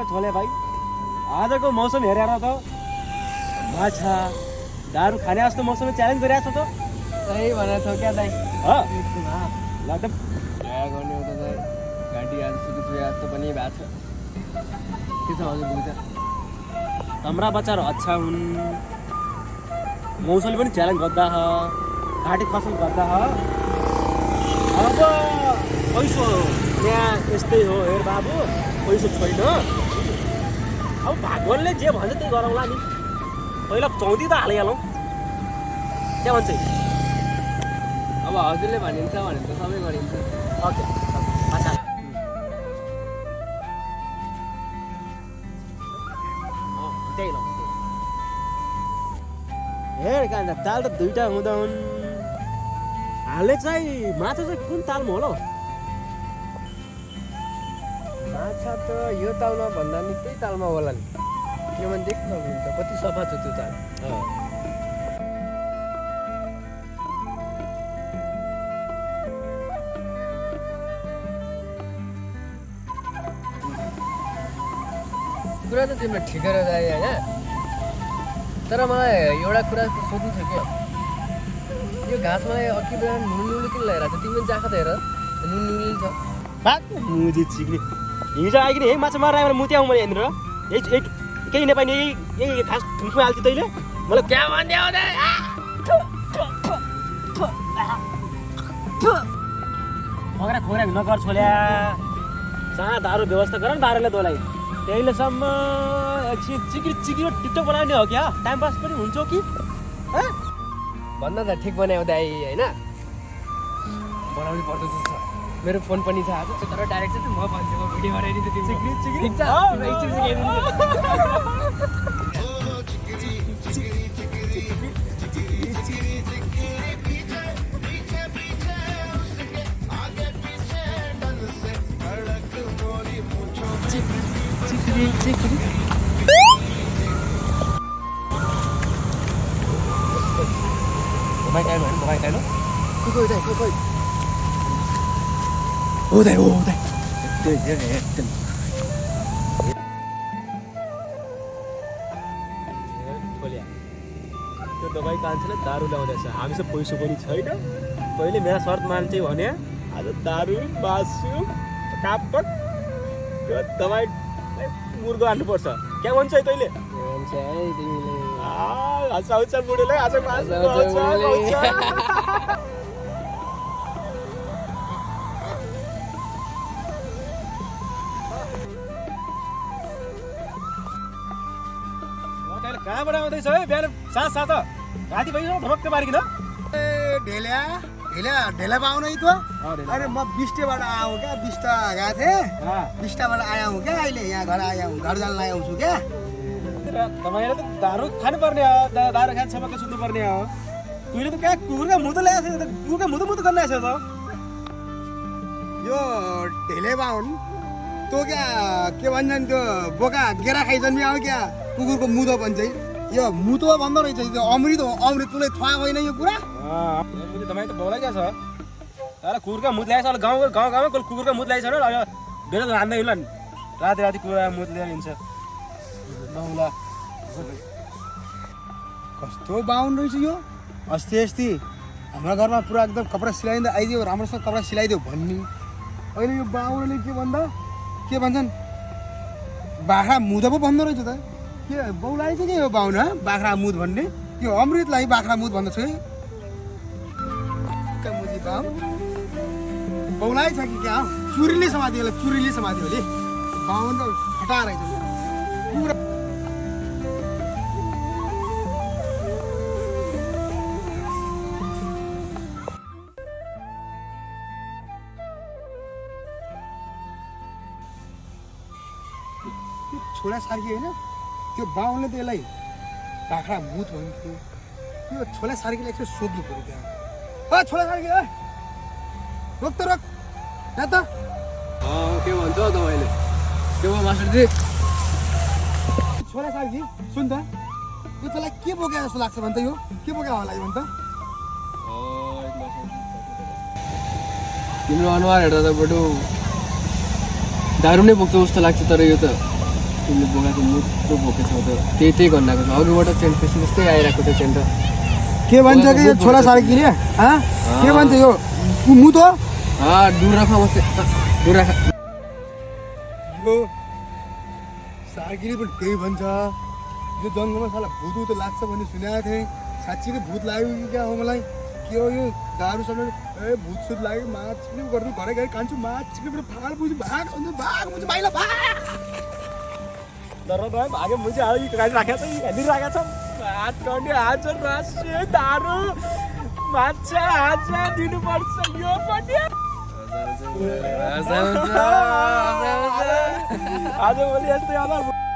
छोले भाइ आजको मौसम हेरेर त माछा दारू खाने जस्तो मौसमले च्यालेन्ज गरिरहेको छ त सही भनेको छौ क्या दाइ ल त क्या गर्ने हो त दाइ गाडी आज सुरु जस्तो पनि भएको छ के छ हजुर बुझ्छ तम्रा बच्चाहरू अच्छा हुन् मौसमले पनि च्यालेन्ज गर्दा घाँटी फसल गर्दा अब पैसो यहाँ यस्तै हो हेर बाबु पैसो छैन अब भगवान्ले जे भन्छ त्यही गरौँला नि पहिला चौधी त हालिहालौँ के भन्छ अब हजुरले भनिन्छ भने त सबै गरिन्छ ओके अच्छा त्यही ल हेर कान्छा ताल त दुईवटा हुँदा हुन् हालले चाहिँ माछा चाहिँ कुन तालमा होला माछा त यो तालमा भन्दा नि त्यही तालमा होला नि किनभने देख्न सक्नुहुन्छ कति सफा छ त्यो ताल कुरा त तिम्रो ठिकै रहेछ होइन तर मलाई एउटा कुरा सोध्नु थियो क्या यो घाँस मलाई अघि बेला नुन किन लगाइरहेको छ तिमीले चाखा त हेर नुन छ मुजी चिक्ने हिजो आइकन यही माछा मारेर आएर मुत्याउँ मैले यहाँनिर यही केही नेपाली यही घाँस ठुल्ठुलो हाल्थ्यो तैँले मलाई क्या भन्दै खोक्रा खोक्रा नगर छोल्या जहाँ दारू व्यवस्था गर न दारूले तँलाई त्यहिलेसम्म एकछिन चिक्री चिक्री टिकटक बनाउने हो क्या टाइम पास पनि हुन्छ कि भन्दा त ठिक बनायो दाइ होइन बनाउनु पर्छ जस्तो मेरो फोन पनि छ आज तर डाइरेक्ट चाहिँ म भन्छु भिडियो बनाइदिन्छु तिमी चिक्री चिक्री ठिक छ एकछिन सिकाइदिन्छु मोबाइल टाइम होइन मोबाइल टाइम कोही दाइ कोही हुँदै त्यो दबाई कान्छेले दारू ल्याउँदैछ हामीसँग पैसा पनि छैन पहिले मेरा शर्त मान्छे भने आज दारू मासु कापट त्यो दबाई मुर्गो हान्नुपर्छ क्या भन्छ है तैँले हँसाउँछ बुढोले आज मासु कहाँबाट आउँदैछ है बिहान साथ साथ राति भइसक्यो धमक्क मारिकन ढेला पाउनु त अरे म बिस्टेबाट आऊ क्या बिस्टा गएको थिएँ बिस्टाबाट आएँ क्या अहिले यहाँ घर आएँ घर जान आउँछु छु क्या तपाईँले त दारू खानुपर्ने हो दारू खान सबैको सुत्नुपर्ने हो तैँले त क्या कुकुरका मुदो ल्याएको थियो कुकुरका मुदो गर्न आएको छ त यो ढेले बाहुन तँ क्या के भन्छन् त्यो बोका गेरा खाइजन् आऊ क्या कुकुरको मुदो भन्छ यो मुदो भन्दो रहेछ त्यो अमृत हो अमृत तँलाई थाहा होइन यो कुरा तपाईँ त बोलाइ क्या छ तर कुकुरका मुद ल्याएछ गाउँमा कुकुरका मुद ल्याएछ बेला त हान्दै होला नि राति राति कुकुरका मुद ल्याएर हिँड्छ नहुला कस्तो बाहुन रहेछ यो अस्ति हाम्रो घरमा पुरा एकदम कपडा सिलाइँदा आइदियो राम्रोसँग कपडा सिलाइदियो भन्ने अहिले यो बाहुनले के भन्दा के भन्छन् बाख्रा मुद पो भन्दो रहेछ त के बौलाइ चाहिँ के यो बाहुन बाख्रा मुद भन्ने यो अमृतलाई बाख्रा मुद भन्दछ है मुजी बाहु बौलाइ छ कि क्या चुरीले समात्यो होला चुरीले समात्यो होला बाहुन त फटा रहेछ पुरा छोरा सार्की होइन त्यो बाहुनले त यसलाई बाख्रा मुत भन्थ्यो त्यो छोला सार्कीलाई एकचोटि सोध्नु पऱ्यो त्यहाँ छोला सार्की रोक त रोक यहाँ त के भन्छ तपाईँले के भयो मास्टरजी छोरा सार्की सुन त यो तँलाई के बोक्या जस्तो लाग्छ भन्छ यो के बोक्या होला यो भन्छ तिम्रो अनुहार हेर्दा त बडो दारू नै बोक्छ जस्तो लाग्छ तर यो त तिमीले बोकाएको मुटु बोकेछौ त त्यही गर्नको छ अघिबाट चेन्ज त्यस्तै आइरहेको छ चेन्ज के भन्छ कि यो छोरा सार्कीले के भन्छ यो मुत हो डुराखा बस्छ डुराखा यो सार्कीले पनि त्यही भन्छ यो जङ्गलमा साला भूत लाग्छ भन्ने सुनेको थिएँ साँच्चीकै भूत लाग्यो कि क्या हो मलाई के हो यो दारू समय ए भूत सुत लाग्यो माछ्ने गर्नु घरै घरै कान्छु माछ्ने फाल बुझ्छु भाग बुझ्छु बाहिर भाग तर भाइ भागे मुझे आयो गाडी राखेको छ हेर्दै राखेको छ हात टन्डे हात रासे दारू माछा हात दिनुपर्छ यो पनि आज भोलि यस्तै होला